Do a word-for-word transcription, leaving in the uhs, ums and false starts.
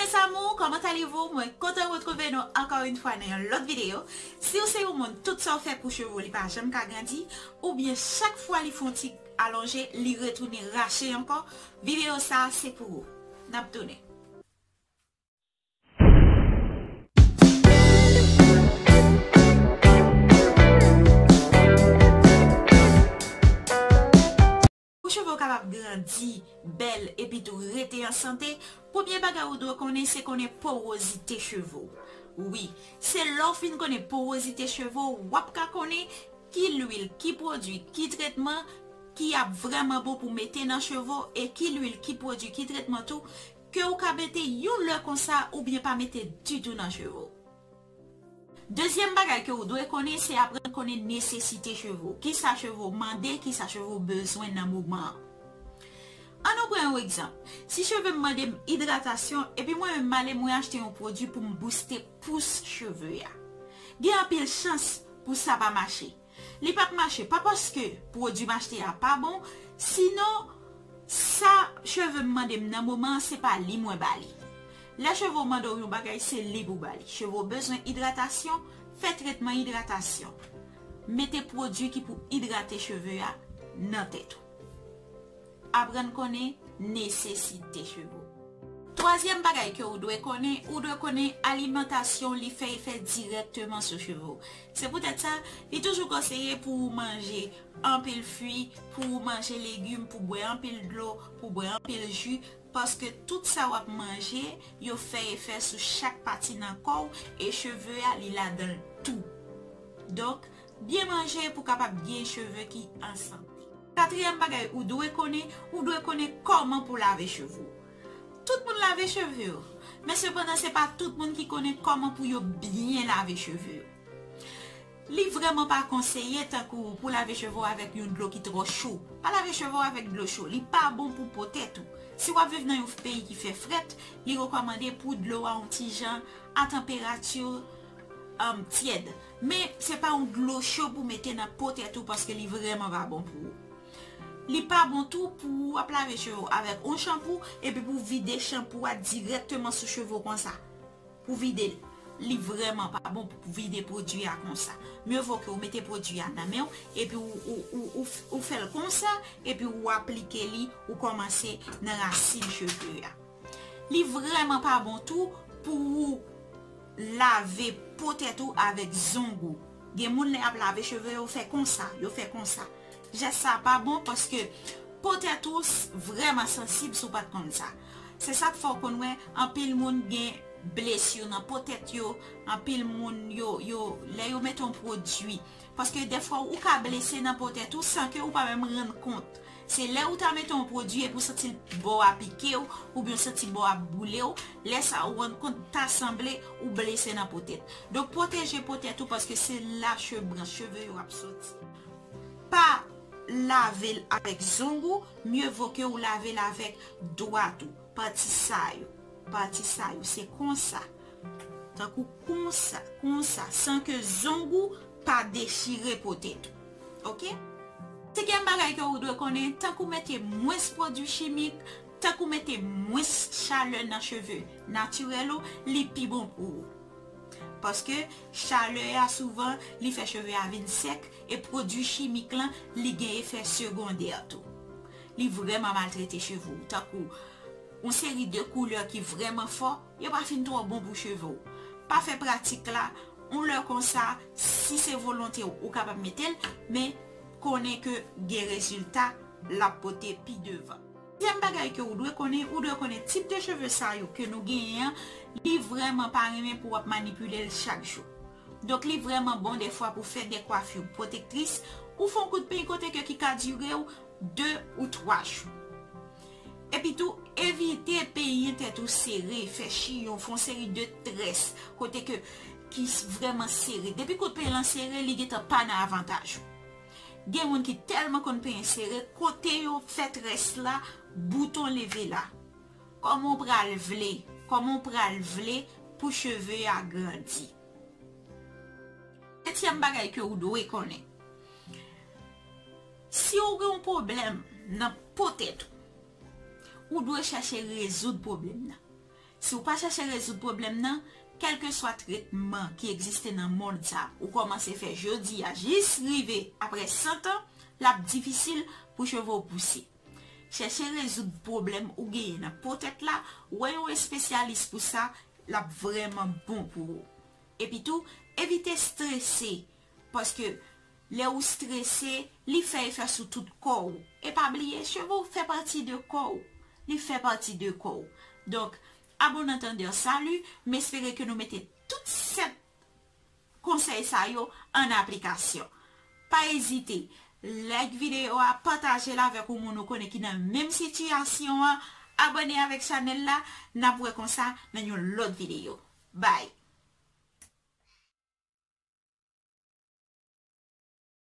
Mes amours, comment allez-vous? Mwen kontan retwouve nou ankò yon fwa nan yon lòt videyo. Si w se yon moun, tout sa w fè pou cheve w li pa janm ka grandi, oubyen chak fwa li fè yon ti alonje, li retounen rache ankò, videyo sa a se pou ou. N ap tounen. Pou cheve w kapab grandi, bèl, epi tou rete an sante, premye bagay ou dwe konnen se konnen powozite cheve w. Wi, se lè w fin konnen powozite cheve w, w ap ka konnen ki lwil, ki pwodui, ki tretman ki ap vrèman bon pou mete nan cheve w, e ki lwil, ki pwodui, ki tretman tou ke ou ka mete yon lè konsa oubyen pa mete ditou nan cheve w. Dezyèm bagay ke ou dwe konnen, se aprann konnen nesesite cheve w. Kisa cheve w mande, kisa cheve w bezwen nan moman an. An nou pran yon egzanp. Si cheve m mande m idratasyon, epi mwen menm m ale mwen achte yon pwodui pou m bouste pous cheve a. Gen anpil chans pou sa pa mache. Li p ap mache, pa paske pwodui m achte a pa bon, sinon sa cheve m mande m nan moman an, se pa li mwen ba li. Lè cheve w mande w yon bagay, se li pou w ba li. Cheve w bezwen idratasyon, fè tretman idratasyon. Mete pwodui ki pou idrate cheve a nan tèt ou. Aprann konnen nesesite cheve w. Twazyèm bagay ke ou dwe konnen, ou dwe konnen alimantasyon li fè efè dirèkteman sou cheve w. Se poutèt sa, li toujou konseye pou ou manje anpil fwi, pou ou manje legim, pou bwè anpil dlo, pou bwè anpil ji, paske tout sa w ap manje, yo fè efè sou chak pati nan kò w, e cheve a, li ladan l tou. Donk, byen manje pou kapab gen cheve ki an sante. Katriyèm bagay ou dwe konnen, ou dwe konnen kòman pou lave cheve w. Tout moun lave cheve yo, men sepandan se pa tout moun ki konnen kòman pou yo byen lave cheve yo. Li vrèman pa konseye tankou pou lave cheve w avèk yon dlo ki twò cho. Pa lave cheve w avèk dlo cho, li pa bon pou po tèt ou. Si w ap viv nan yon peyi ki fè frèt, li rekòmande pou dlo a yon ti jan a tanperati, um, tyèd. Men se pa yon dlo cho pou mete nan po tèt ou paske li vrèman pa bon pou ou. Li pa bon tou pou w ap lave cheve w avèk yon chanpou epi pou w vide chanpou a dirèkteman sou cheve w konsa. Pou vide l. Li vrèman pa bon pou vide pwodui a konsa. Mye vo ke w mete pwodui a nan men w epi ou, ou, ou, ou, ou fè l konsa epi ou aplike li, ou kòmanse nan rasin cheve a. Li vrèman pa bon tou pou ou lave po tèt ou avèk zong ou. Gen moun lè y ap lave cheve yo fè konsa, yo fè konsa. Jès sa pa bon paske po tèt ou s-, vrèman sansib si w pa t konn sa. Se sa k fè w konn wè anpil moun gen blesi nan po tèt yo, anpil moun yo, yo, lè yo mete yon pwodui. Paske dèfwa ou ka blese nan po tèt ou san ke ou pa menm rann kont. Se lè ou ta mete yon pwodui epi ou santi l bò a pike w, oubyen ou santi bò a boule w, lè sa a ou rann kont ta sanble ou blese nan po tèt. Donk pwoteje po tèt ou paske se la che-, branch cheve yo ap soti. Pa lave l avèk zong ou, mye vo ke ou lave l avèk dwat ou. Pati sa yo, pati sa yo, se konsa. Tankou konsa, konsa, san ke zong ou pa dechire po tèt ou. Oke? Senkyèm bagay ke ou dwe konnen, tankou mete mwens pwodui chimik, tankou mete mwens chalè nan cheve natirèl ou, li pi bon pou ou. Paske chalè a souvan, li fè cheve a vin sèk, e pwodui chimik lan, li gen efè segondè tou. Li vrèman maltrete cheve w, tankou yon seri de koulè ki vrèman fò, yo pa fin twò bon pou cheve w. Pa fè pratik la, yon lè konsa, si se volonte w, ou kapab mete l, men konnen ke gen rezilta l ap pote pi devan. Dezyèm bagay ke ou dwe konnen, ou dwe konnen tip de cheve sa yo ke nou genyen an, li vrèman pa renmen pou w ap manipile l chak jou. Donk, li vrèman bon dèfwa pou fè de kwafi pwotektris, ou fè yon kout peny kote ke ki ka dire w de ou twa jou. Epi tou, evite penyen tèt ou sere, fè chiyon, fè yon seri de très, kote ke, ki s-, vrèman sere. Depi kout peny lan sere, li gentan pa nan avantaj ou. Gen moun ki tèlman konn penyen sere, kote yo fè très la, bouton leve la. Kòman w pral vle, kòman w pral vle pou cheve a grandi? Setyèm bagay ke ou dwe konnen. Si w gen yon pwoblèm nan po tèt ou, ou dwe chèche rezoud pwoblèm nan. Si w pa chèche rezoud pwoblèm nan, kèlkeswa tretman ki egziste nan mond sa ou kòmanse fè jodi a jis rive apre san tan, l ap difisil pou cheve w pouse. Chèche rezoud pwoblèm ou genyen nan po tèt la, wè yon espesyalis pou sa, l ap vrèman bon pou ou. Epitou, evite strese, paske lè ou strese, li fè efè sou tout kò w. E pa bliye, cheve w fè pati de kò w. Li fè pati de kò w. Donk, Abonnés tendeurs, salut, m espere ke nou mete tout sèt konsèy sa yo an aplikasyon. Pa ezite, like videyo a, pataje l avèk yon moun ou konnen ki nan menm sitiyasyon an, abòne avèk chanèl la, n ap wè konsa nan yon lòt videyo. Bye!